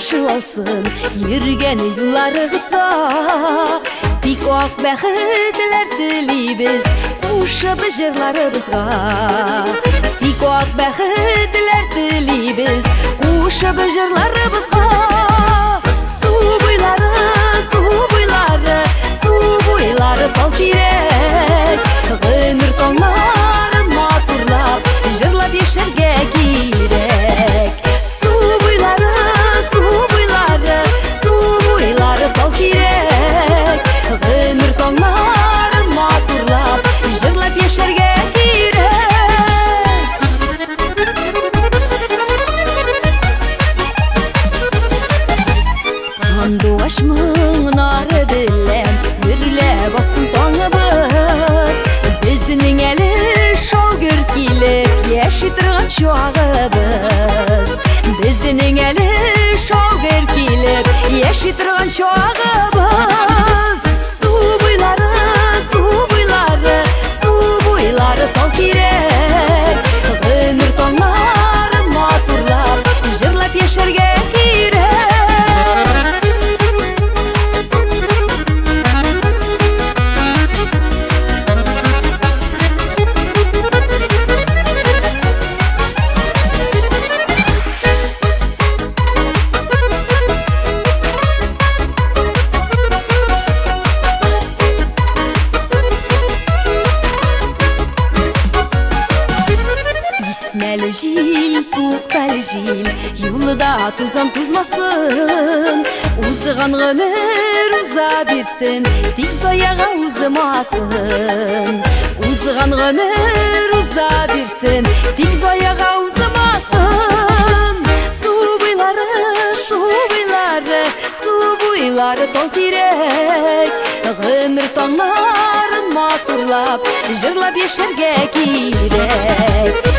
Чуалсын йөргән юлларыгызда. Тик ак бәхетләр телибез кушып җырларыбызга. Тик ак бәхетләр телибез кушып җырларыбызга. Су буйлары, су буйлары, су буйлары тал тирәк. Гомер таңнарын матурлап, җырлап яшәргә кирәк. Су буйлары, су буйлары, су буйлары тал тирәк. Гомер таңнарын матурлап, җырлап яшәргә кирәк. Сандугач моңнары белән гөрләп атсын таңыбыз. Безнең әле шау-гөр килеп яши торган чагыбыз. Безнең әле шау-гөр килеп яши торган чагыбыз. Су буйлары, су буйлары, су буйлары тал тирәк. Гомер таңнарын матурлап, җырлап яшәргә кирәк. Исмәле җил, туктале җил, юлда тузан тузмасын. Узган гомер уза бирсен, тик заяга узмасын. Узган гомер уза бирсен, тик заяга узмасын. Су буйлары, су буйлары, су буйлары тал тирәк. Гомер таңнарын матурлап, җырлап яшәргә кирәк.